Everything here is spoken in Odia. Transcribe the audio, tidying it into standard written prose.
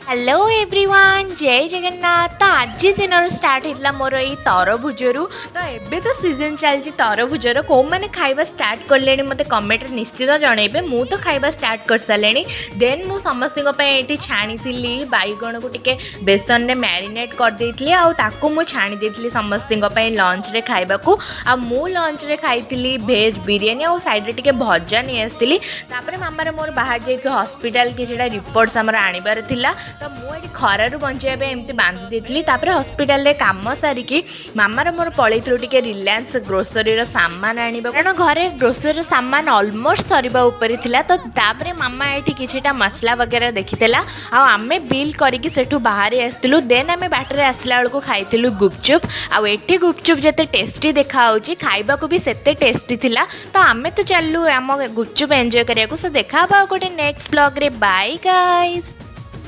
ହ୍ୟାଲୋ ଏଭ୍ରିୱାନ୍, ଜୟ ଜଗନ୍ନାଥ। ତ ଆଜି ଦିନରୁ ଷ୍ଟାର୍ଟ ହେଇଥିଲା ମୋର ଏଇ ତରଭୁଜରୁ। ତ ଏବେ ତ ସିଜନ୍ ଚାଲିଛି ତରଭୁଜର। କେଉଁମାନେ ଖାଇବା ଷ୍ଟାର୍ଟ କଲେଣି, ମୋତେ କମେଣ୍ଟରେ ନିଶ୍ଚିତ ଜଣେଇବେ। ମୁଁ ତ ଖାଇବା ଷ୍ଟାର୍ଟ କରିସାରିଲେଣି। ଦେନ୍ ମୁଁ ସମସ୍ତଙ୍କ ପାଇଁ ଏଇଠି ଛାଣିଥିଲି। ବାଇଗଣକୁ ଟିକେ ବେସନରେ ମ୍ୟାରିନେଟ୍ କରିଦେଇଥିଲି ଆଉ ତାକୁ ମୁଁ ଛାଣି ଦେଇଥିଲି ସମସ୍ତଙ୍କ ପାଇଁ ଲଞ୍ଚରେ ଖାଇବାକୁ। ଆଉ ମୁଁ ଲଞ୍ଚରେ ଖାଇଥିଲି ଭେଜ୍ ବିରିୟାନୀ ଆଉ ସାଇଡ଼୍ରେ ଟିକେ ଭଜା ନେଇ ଆସିଥିଲି। ତାପରେ ମାମାର ମୋର ବାହାରି ଯାଇଥିଲୁ ହସ୍ପିଟାଲ, କିଛିଟା ରିପୋର୍ଟସ୍ ଆମର ଆଣିବାର ଥିଲା। ତ ମୁଁ ଏଠି ଖରାରୁ ବଞ୍ଚିବା ପାଇଁ ଏମିତି ବାନ୍ଧି ଦେଇଥିଲି। ତାପରେ ହସ୍ପିଟାଲରେ କାମ ସାରିକି ମାମାର ମୋର ପଳେଇଥିଲୁ ଟିକେ ରିଲାଏନ୍ସ ଗ୍ରୋସରୀର ସାମାନ ଆଣିବାକୁ, କାରଣ ଘରେ ଗ୍ରୋସରୀର ସାମାନ ଅଲମୋଷ୍ଟ ସରିବା ଉପରେ ଥିଲା। ତ ତାପରେ ମାମା ଏଠି କିଛିଟା ମସଲା ବଗେରା ଦେଖିଥିଲା ଆଉ ଆମେ ବିଲ୍ କରିକି ସେଠୁ ବାହାରି ଆସିଥିଲୁ। ଦେନ୍ ଆମେ ବାଟରେ ଆସିଲା ବେଳକୁ ଖାଇଥିଲୁ ଗୁପଚୁପ୍। ଆଉ ଏଠି ଗୁପଚୁପ୍ ଯେତେ ଟେଷ୍ଟି ଦେଖାହେଉଛି, ଖାଇବାକୁ ବି ସେତେ ଟେଷ୍ଟି ଥିଲା। ତ ଆମେ ତ ଚାଲିଲୁ ଆମ ଗୁପଚୁପ୍ ଏନ୍ଜୟ କରିବାକୁ। ସୋ ଦେଖା ହବା ଆଉ ଗୋଟେ ନେକ୍ସଟ ବ୍ଲଗ୍ରେ। Bye guys.